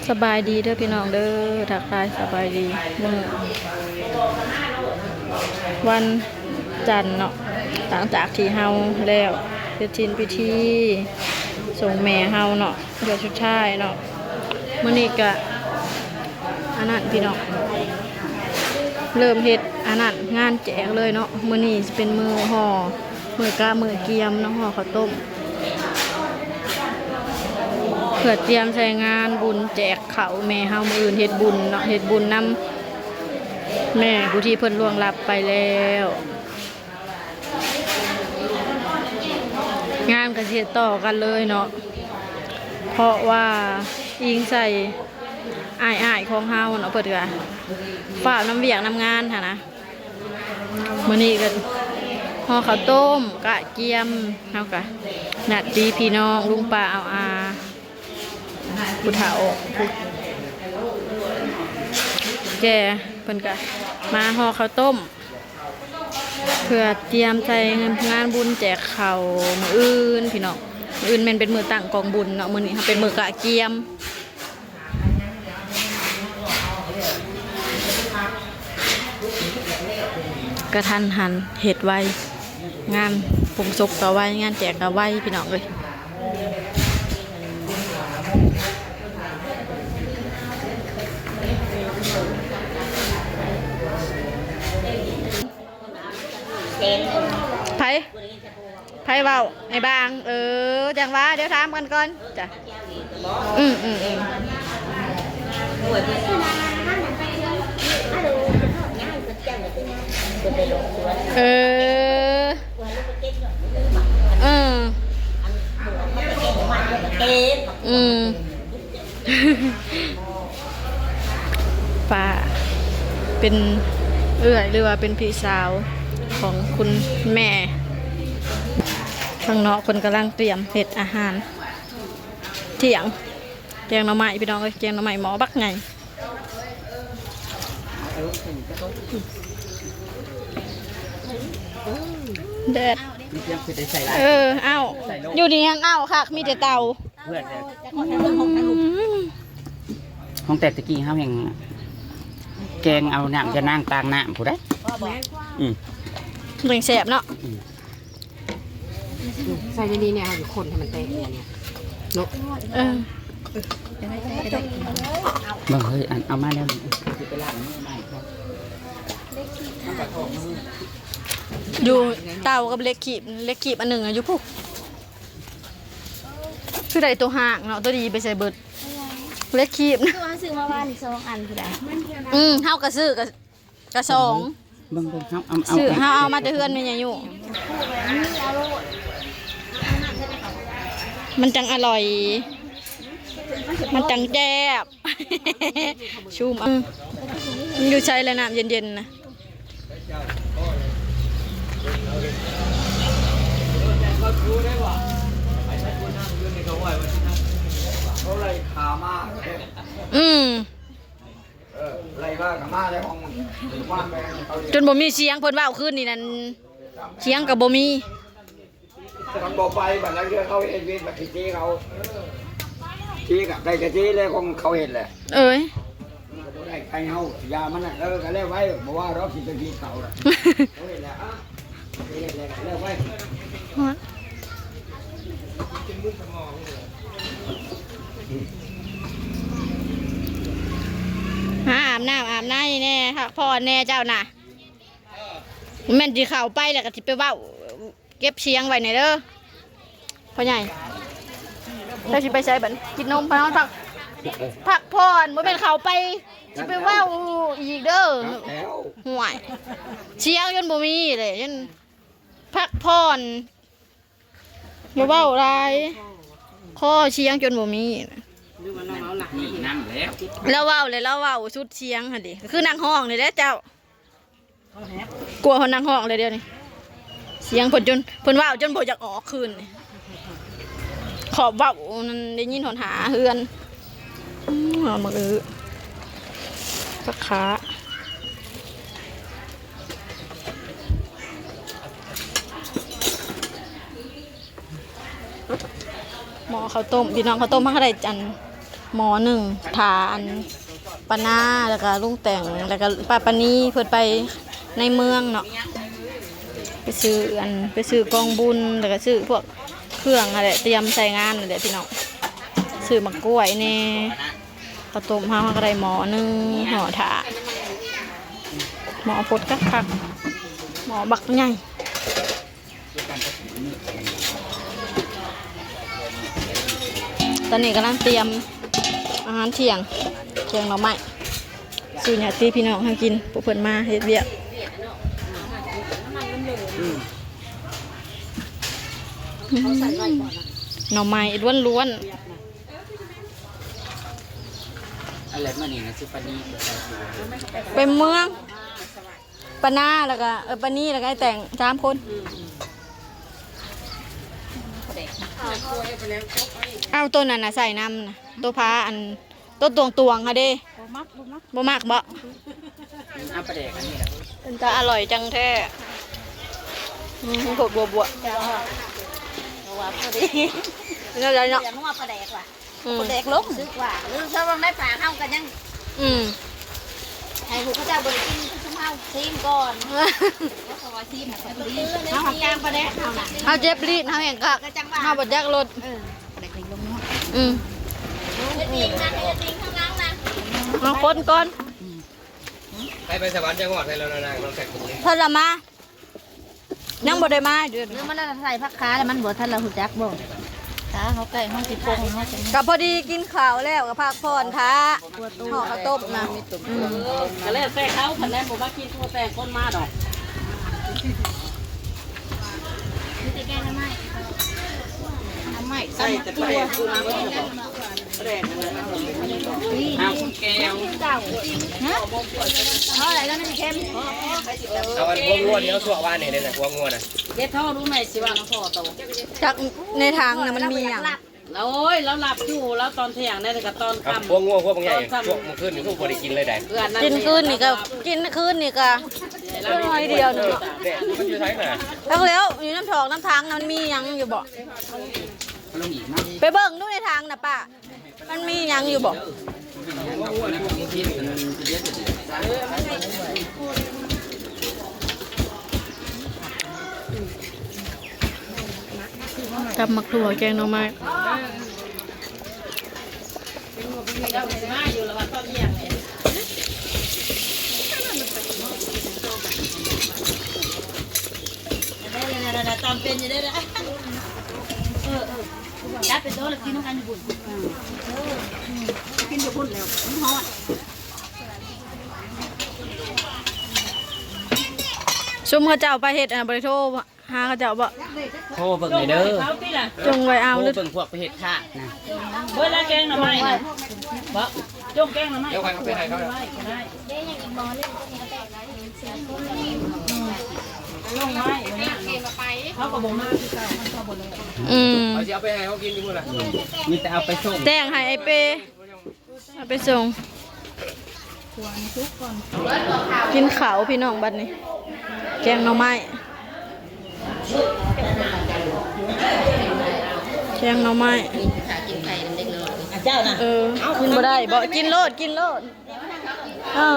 ສະບາຍດີເດີພີ່ນ້ອງເດີ ທັກທາຍສະບາຍດີ ມື້ວັນຈັນເນາະ ຫຼັງຈາກທີ່ເຮົາແລ້ວເສັດສິ້ນພິທີສົ່ງແມ່ເຮົາເນາະ ເທື່ອສຸດທ້າຍເນາະ ມື້ນີ້ກະ ອັນນັ້ນພີ່ນ້ອງ ເລີ່ມເຮັດອັນນັ້ນ ງານແຈກເລີຍເນາະ ມື້ນີ້ຊິເປັນມື້ຫໍ່ ມື້ກະມື້ກຽມເນາະ ຫໍ່ເຂົ້າຕົ້ມ ເພື່ອຕຽມໃສ່ງານບຸນແຈກເຂົ້າແມ່ເຮົາ ມື້ອື່ນເຮັດບຸນເນາະ ເຮັດບຸນນຳແມ່ຜູ້ທີ່ເພິ່ນລ່ວງລັບໄປແລ້ວ. ງານກະຊິເຮັດຕໍ່ກັນເລີຍເນາະ ເພາະວ່າອີງໃສ່ອ້າຍໆຂອງເຮົາເນາະ ເພິ່ນກະຟ້າວນຳວຽກນຳງານຫັ້ນນະ ມື້ນີ້ກະຫໍ່ເຂົ້າຕົ້ມ ກະກຽມ ເຮົາກະຍາດຕິພີ່ນ້ອງ ລຸງປ້າອາວອາ ຜູ້ເຖົ້າ ຜູ້ແກ່ ເພິ່ນກະມາຫໍ່ເຂົ້າຕົ້ມ ເພື່ອຕຽມໃສ່ງານບຸນແຈກເຂົ້າມື້ອື່ນພີ່ນ້ອງ ມື້ອື່ນແມ່ນເປັນມື້ຕັ້ງກອງບຸນເນາະ ມື້ນີ້ເຮົາເປັນມື້ກະກຽມ ກະທັນຫັນ ເຮັດໄວ ງານໂຮງສົບກະໄວ ງານແຈກກະໄວພີ່ນ້ອງເອີຍ. ໃຜ ໃຜເວົ້າ? ອ້າຍບາງ ເອີ ຈັ່ງວ່າ ດຽວຖາມກັນກ່ອນ ຈ້ະ ອືມ ອືມ ອືມ ເອີ ເອີ ອືມ. ປ້າເປັນເອື້ອຍ ຫຼືວ່າເປັນພີ່ສາວຂອງຄຸນແມ່ ທາງນອກເພິ່ນກຳລັງຕຽມເຮັດອາຫານທ່ຽງ ແກງໜໍ່ໄມ້ ພີ່ນ້ອງເອີຍ ແກງໜໍ່ໄມ້ໝໍ້ບັກໃຫຍ່ ແດດ ເອີ ເອົ້າ ຢູ່ນີ້ຍັງເອົ້າຄັກ ມີແຕ່ເຕົາ. ເພື່ອນແຫຼະ ອືມ ຂອງແຕ່ຕະກີ້ເຮົາແຮ່ງແກງເອົານ້ຳຈະນາງຕ່າງນ້ຳພຸ້ນໃດ໋ ອືມ ແຮ່ງແຊບເນາະ ອືມ ໃສ່ໃນນີ້ແນ່ ເຮົາຊິຄົນໃຫ້ມັນແຕກເນາະ ເອີ ເບິ່ງເຮີ້ຍ ອັນ ເອົາມາແລ້ວນີ້ ຊິໄປລ້າງມືໃໝ່ກ່ອນ ຢູ່ເຕົາກັບເຫຼັກຄີບ ເຫຼັກຄີບອັນໜຶ່ງອະຢູ່ພຸ້ນ. ຄືໄດ້ໂຕຮ້າງເນາະ ໂຕດີໄປໃສເບິດ ເຫຼັກຄີບນະ ຄືວ່າຊື້ມາວານນີ້ສອງອັນພຸ້ນໃດ ອືມ ເຮົາກະຊື້ກະ ກະສອງ ເບິ່ງ ເບິ່ງ ເຮົາເອົາ ເອົາ ຊື້ ເຮົາເອົາມາແຕ່ເຮືອນແມ່ຍາຍຢູ່ ມັນຈັ່ງອະລ່ອຍ ມັນຈັ່ງແຊບ ຊູມ ອືມ ມັນຢູ່ໃສລະນ້ຳເຢັນໆນະ? ອືມ ເອີ ໄລ່ວ່າກັນມາແລ້ວ ຫ້ອງ ຈົນບໍ່ມີສຽງ ເພິ່ນເວົ້າຄືນນີ້ນັ້ນ ສຽງກໍບໍ່ມີ. ມັນບໍ່ໄປ ບັດລະເທື່ອເຂົາເຮັດວຽກ ບັດຊິຕີເຂົາ ຕີກະໄດ້ກະຕີແລ້ວ ຂອງເຂົາເຮັດແຫຼະ ເອີຍ ບໍ່ໄດ້ໃຜເຮົາ ຢ່າມັນນະ ເອີ ກະແລ້ວໄວ້ ບໍ່ວ່າດອກ ຊິໄປຜິດເຂົານະ ເຂົາເຮັດແລ້ວ ເຮັດແລ້ວກະແລ້ວໄວ້. ຫາອາບນ້ຳອາບໃນແດ່ ພັກຜ່ອນແດ່ເຈົ້ານະ ແມ່ນຊິເຂົ້າໄປແລ້ວກະຊິໄປເວົ້າ. ເກັບສຽງໄວ້ແດ່ເດີ ພໍ່ໃຫຍ່ ເຈົ້າຊິໄປໃສບັດນີ້ ກິນນົມ ພານອນ ພັກ ພັກຜ່ອນ ບໍ່ແມ່ນເຂົ້າໄປ ຊິໄປເວົ້າອີກເດີ ຫ້ວຍ ສຽງຈົນບໍ່ມີເລີຍ ຈົນ ພັກຜ່ອນ ຢ່າເວົ້າຫຼາຍ ຄໍສຽງຈົນບໍ່ມີ ລາວເວົ້າແລ້ວ ລາວເວົ້າສຸດສຽງຫັ້ນເດ ຄືນັກຮ້ອງນີ້ແຫຼະເຈົ້າ. ກົວເພິ່ນນັ່ງຮ້ອງເລີຍດຽວນີ້ ສຽງເພິ່ນຈົນ ເພິ່ນເວົ້າຈົນບໍ່ຢາກອອກຄືນນີ້ ຂອບເວົ້ານັ້ນໄດ້ຍິນຮອດຫາເຮືອນ. ອືມ ເອົາໝາກອຶ ຜັກຂາ ໝໍ້ເຂົ້າຕົ້ມ ພີ່ນ້ອງ ເຂົ້າຕົ້ມ ເຮົາກໍໄດ້ອັນ ໝໍ້ໜຶ່ງ ຖ້າອັນ ປ້ານາ ແລ້ວກະລຸງແຕ່ງ ແລ້ວກະປ້າປານີ ເພິ່ນໄປໃນເມືອງເນາະ ໄປຊື້ອັນ ໄປຊື້ກອງບຸນ ແລ້ວກະຊື້ພວກເຄື່ອງຫັ້ນແຫຼະ ຕຽມໃສ່ງານຫັ້ນແຫຼະພີ່ນ້ອງ ຊື້ໝາກກ້ວຍແດ່ ເຂົ້າຕົ້ມເຮົາ ເຮົາກະໄດ້ໝໍ້ໜຶ່ງ ຫໍ່ຖ້າ ໝໍ້ປົດຄັກໆ ໝໍ້ບັກໃຫຍ່. ຕອນນີ້ກຳລັງຕຽມອາຫານທ່ຽງ ແກງໜໍ່ໄມ້ ສູ່ຍາດຕິພີ່ນ້ອງເຮົາກິນ ຜູ້ເພິ່ນມາເຮັດວຽກ ໜໍ່ໄມ້ລ້ວນໆ ອັນແລກມື້ນີ້ນະ ຊິປານີ ໄປເມືອງ ປ້ານາ ແລ້ວກະ ເອີ ປ້ານີ ແລ້ວກະອ້າຍແຕ່ງ ສາມຄົນ ເອົາໂຕນັ້ນນະໃສ່ນຳນະ ໂຕພາອັນ ໂຕຕວງໆຫັ້ນເດ້ ບໍ່ມັກ ບໍ່ມັກ ບໍ່ມັກບໍ? ເອົາປາແດກອັນນີ້ລະ ເປັນຕາອະລ່ອຍຈັ່ງແທ້ ອືມ ໂພດບົວໆ ເປັນຈັ່ງໃດເນາະ? ປາແດກວ່າ ອືມ ປາແດກລົງ ຮູ້ສຶກວ່າ ຫຼືວ່າໃນປາກເຮົາກະຍັງ ອືມ ໃຫ້ຜູ້ເຂົາເຈົ້າບໍ່ໄດ້ກິນ ຄືຊຸມເຮົາຊີມກ່ອນ ເຮົາກໍວ່າຊີມນະ ເຮົາຫາກຈ້າງປາແດກເຮົານະ ເຮົາເຈັບລີ້ນ ເຮົາແຮ່ງຄັກ ເຮົາບໍ່ຈັກລົດ ເອີ ປາແດກນີ້ລົງເນາະ ອືມ ເຮົາຄົນກ່ອນ ໃຜໄປສະຫວັນຈັກຮອດໃຫ້ແລ້ວນາງ ນ້ອງແຊກ ເພິ່ນລະມາ ຍັງບໍ່ໄດ້ມາເດີ ຫຼືມັນໃສ່ຜັກຄາແລ້ວມັນບໍ່ທັນລະຮູ້ຈັກບໍ່? ຖ້າເຮົາໃກ້ເຮົາຊິປົງເຮົາຈັ່ງ ກະພໍດີກິນເຂົ້າແລ້ວກະພັກຜ່ອນຖ້າ ຫໍ່ເຂົ້າຕົ້ມນະ ອືມ ກະແລ້ວແຕ່ເຂົາ ຄັນແມ່ນບໍ່ມາກິນຕົວແຕ່ຄົນມາດອກ ມີແຕ່ແກງໜໍ່ໄມ້ ໜໍ່ໄມ້ ໃສ່ແຕ່ປາແດກ ເອົາແກ້ວ ຮະ ເອົາໄດ້ແລ້ວມັນເຄັມ ເອົາອັນຫົວງົວທີ່ເຮົາຊວກວານນີ້ເດ້ ຫົວງົວນະ ເຮັດທໍ່ຮູ້ແມ່ຊິວ່ານຳພໍ່ໂຕ ຈັກໃນຖັງນະມັນມີຫຍັງ ໂອ້ຍ ລາວຫຼັບຢູ່ ລາວຕອນທ່ຽງ ແນວນີ້ກະຕອນຄ່ຳ ຫົວງົວຫົວບັກໃຫຍ່ ຊ່ວງມື້ຄືນນີ້ຄືບໍ່ໄດ້ກິນເລີຍໃດ ກິນຄືນນີ້ກະ ກິນຄືນນີ້ກະ ໜ້ອຍດຽວໜຶ່ງເນາະ ແດດມັນຢູ່ໃສນະ ຈັກແລ້ວ ຢູ່ນຳຖອກນຳຖັງນະ ມັນມີຫຍັງຢູ່ບໍ? ໄປເບິ່ງດູໃນຖັງນະປ້າ ມັນມີຫຍັງຢູ່ບໍ? ຕຳໝາກຖົ່ວ ແກງໜໍ່ໄມ້ ຕຳເປັນຢູ່ເດ້ ເອີ ເອີ ຈັບເປັນໂຕແລ້ວກິນນຳກັນຢູ່ພຸ້ນ ເອີ ກິນຢູ່ພຸ້ນແລ້ວ ມັນຮ້ອນ ຊຸມເຂົາເຈົ້າໄປເຮັດ ອັນນັ້ນ ບໍ່ໄດ້ໂທຫາເຂົາເຈົ້າບໍ? ໂທເບິ່ງແດ່ເດີ ຈົ່ງໄວ້ເອົາ ໂທເບິ່ງພວກໄປເຮັດຄ້ານະ ເບິດລະແກງໜໍ່ໄມ້ນະ ບໍ່ ຈົ່ງແກງໜໍ່ໄມ້ ດຽວຂ້ອຍເອົາໄປໃຫ້ເຂົາ ໄດ້ ລົງໄວ້ ເຂົາກະບໍ່ມາຄືເກົ່າ ມັນກະບໍ່ໄດ້ ອືມ ເຂົາຊິເອົາໄປໃຫ້ເຮົາກິນຢູ່ພຸ້ນລະ ມີແຕ່ເອົາໄປສົ່ງ ແຈ້ງໃຫ້ອ້າຍເປ້ ເອົາໄປສົ່ງ ກິນເຂົ້າພີ່ນ້ອງບັດນີ້ ແກງໜໍ່ໄມ້ ແກງໜໍ່ໄມ້ ເຈົ້ານະ ເອີ ກິນບໍ່ໄດ້ບໍ? ກິນໂລດ ກິນໂລດ ເອີ.